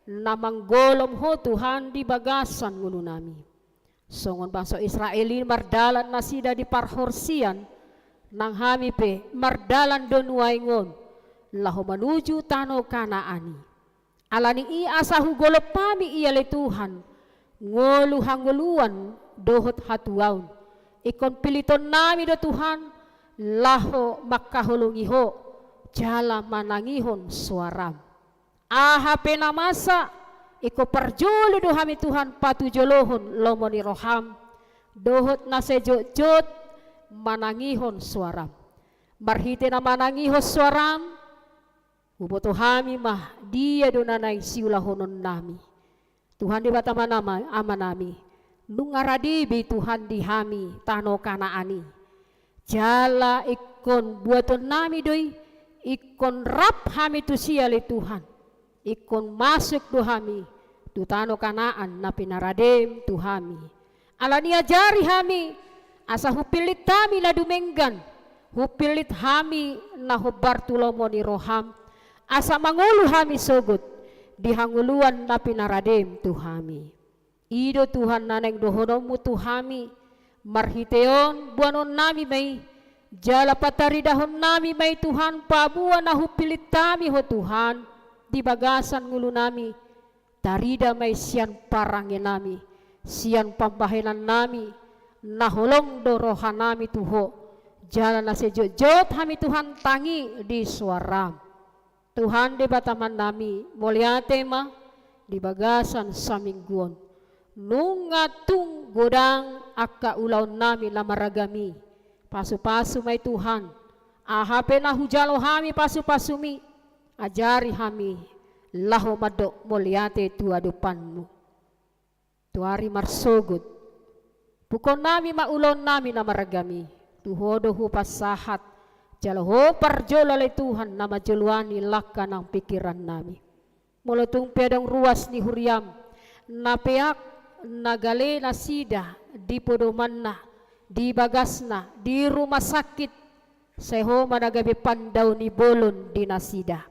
na manggolom Ho Tuhan di bagasan ngolunami. Songon bangso Israel i mardalan nasida di parhorsian, nang hami pe mardalan do nuaeng on, laho manuju tano Kanaan i. Ala ni i asa hugolom hami i ale Tuhan, ngolu hangoluan dohot hatuaon. Ingkon pilitonnami do Tuhan, laho mangkaholongi Ho, jala manangihon soaram. Aha pe na masa, ingkon parjolo do hami Tuhan patujolohon lomo ni roham, dohot na sai jotjot manangihon soaram. Marhite na manangihon soaram, huboto hami ma dia do na naeng siulahononnami. Tuhan Debata Amanama-, Amanami, nunga rade be Tuhan di hami tano Kanaan i. Jala ingkon buatonnami do i, ingkon rap hami tusi ale Tuhan. Ingkon masuk do hami tu tano Kanaan na pinaradem tu hami. Ala ni i ajari hami, asa hupillit hami na dumenggan, hupillit hami na hombar tu lomo ni roham, asa mangolu hami sogot di hangoluan na pinaradem tu hami. I do Tuhan na naeng dohononmu tu hami, marhite on boanonnami ma i, jala pataridahonnami ma i Tuhan, paboa na hupillit hami Ho Tuhan, di bagasan ngolunami, tarida ma i sian parangenami, sian pambahenannami, na holong do rohanami tu Ho, jala na sai jotjot hami Tuhan tangi di soaram. Tuhan Debata Amanami, mauliate ma di bagasan saminggu on. Nunga tung godang angka ulaonnami na maragam i. Pasupasu ma i Tuhan. Aha pe na hujalo hami pasupasumi, ajari hami laho mandok mauliate tu adopanmu. Tu ari marsogot, pukoonnami ma ulaonnami na maragam i, tu Ho do hupasahat, jala Ho parjolo ale Tuhan na manjoloani langka nang pingkirannami. Molo tung pe adong ruas ni huriam, na peak, na gale nasida di podomanna, di bagasna, di rumah sakit, sai Ho ma na gabe pandao ni bolon di nasida.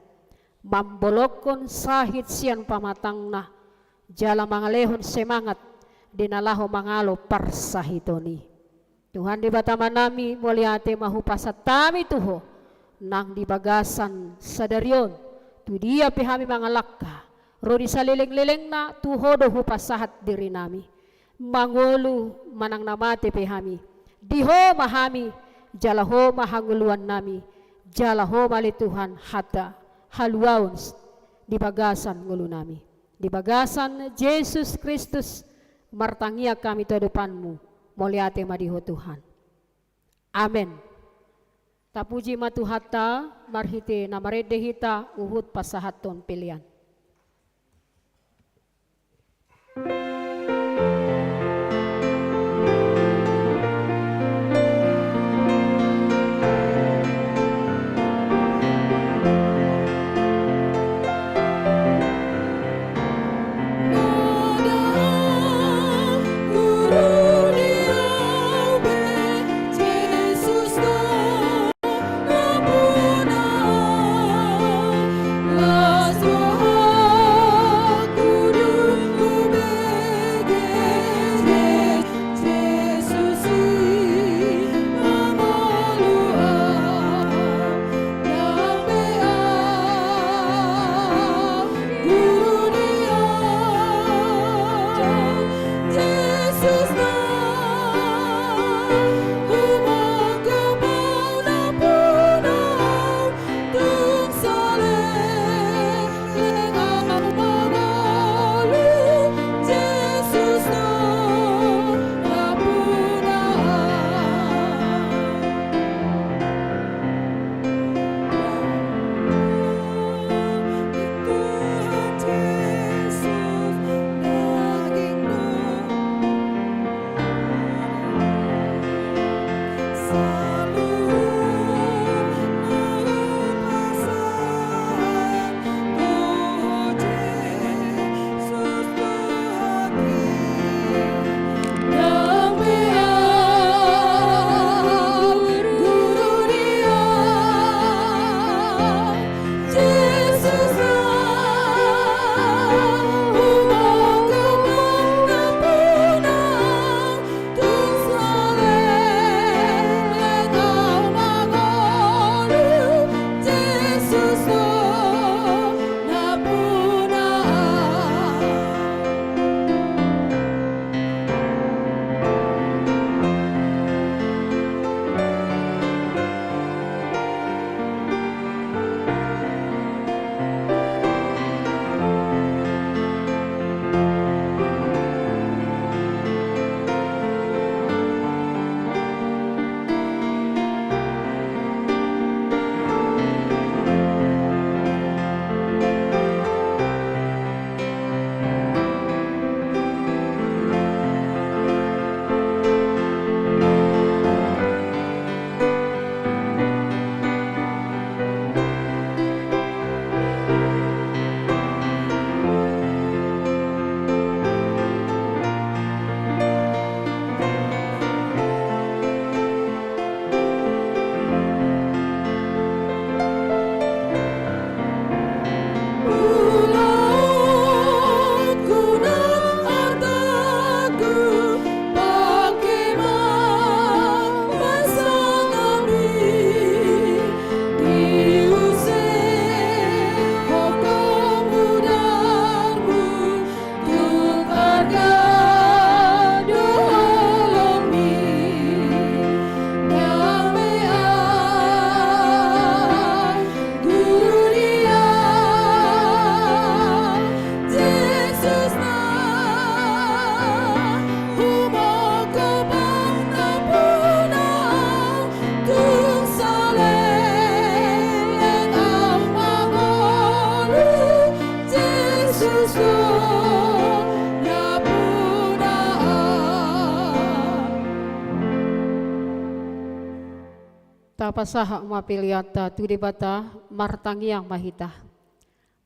Mambolongkon sahit sian pamatangna, jala mangalehon semangat di na laho mangalo parsahiton i. Tuhan Debata Amanami, mauliate ma hupasahat hami tu Ho, nang di bagasan sadari on, tu dia pe hami mangalangka, ro di salelenglelengna tu Ho do hupasahat dirinami. Mangolu manang na mate pe hami, di Ho ma hami, jala Ho ma hangoluannami, jala Ho ma ale Tuhan hata haluaon s-, di bagasan ngolunami. Di bagasan Jesus Kristus martangiang hami tu adopanmu, mauliate ma di Ho Tuhan. Amen. Tapuji ma Tuhanta, marhite na marende hita huhut pasahathon pelean. Tapasahat ma peleanta tu Debata, martangiang ma hita.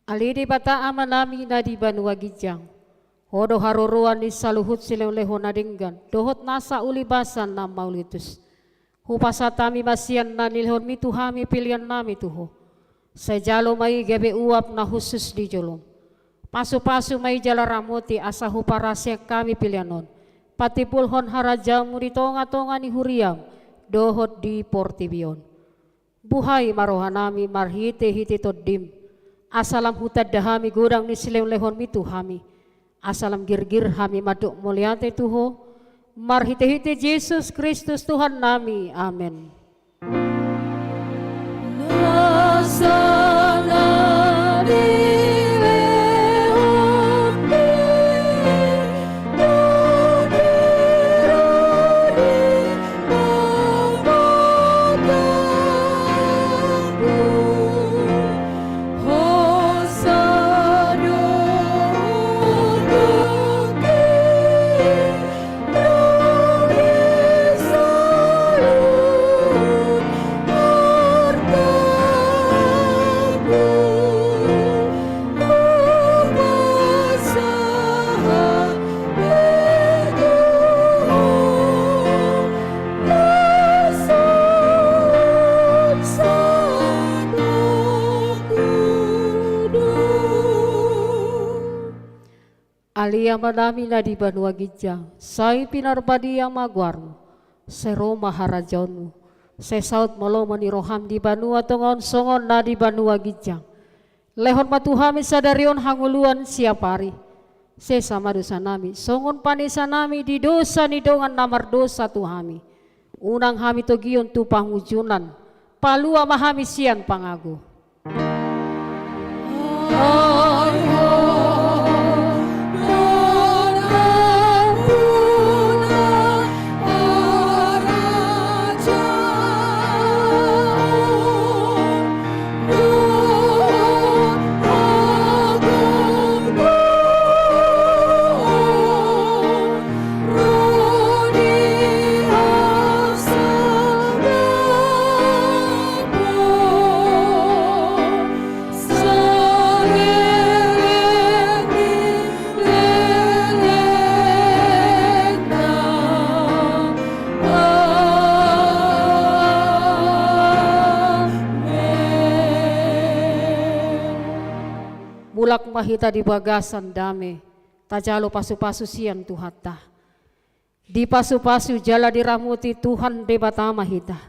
Ale Debata Amanami na di banua ginjang, Ho do haroroan ni saluhut silehonlehon na denggan dohot nasa ulibasan na mauliutus. Hupasahat hami ma sian na nilehonmi tu hami peleannami tu Ho. Sai jalo ma i gabe uap na hushus di jolom. Pasupasu ma i jala ramoti asa huparhaseang hami pelean on patimbulhon harajaonmu di tongatonga ni huriam dohot di portibi on. Buhai ma rohanami marhitehite Tondim, asa lam hutanda hami godang ni silehonlehonmi tu hami, asa lam girgir hami mandok mauliate tu Ho, marhitehite Jesus Kristus Tuhannami. Amen. Ale Amanami na di banua ginjang, sai pinarbadia ma goarmu, sai ro ma harajaonmu, sai saut ma lomo ni roham di banua tonga on songon na di banua ginjang. Lehon ma tu hami sadari on hangoluan siapari. Sesa ma dosanami songon panesanami di dosa ni dongan na mardosa tu hami. Unang hami togion tu pangunjunan. Palua ma hami sian pangago. Mulak ma hita di bagasan dame, tajalo pasupasu sian Tuhanta. Dipasupasu jala diramoti Tuhan Debata ma hita.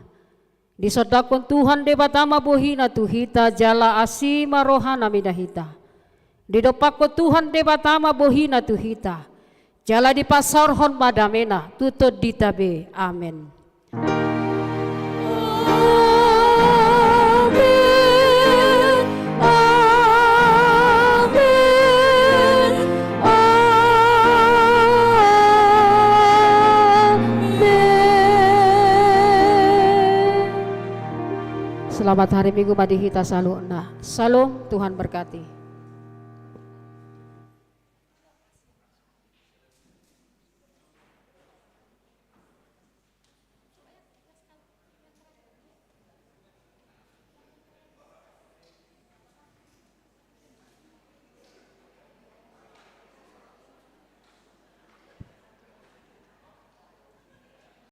Disondangkon Tuhan Debata ma bohina tu hita jala asi ma rohana mida hita. Didompakkon Tuhan Debata ma bohina tu hita jala dipasaorhon ma damena tu tondinta be. Amen. Amen. Amen. Selamat hari Minggu ma di hita saluhutna. Shalom, Tuhan berkati.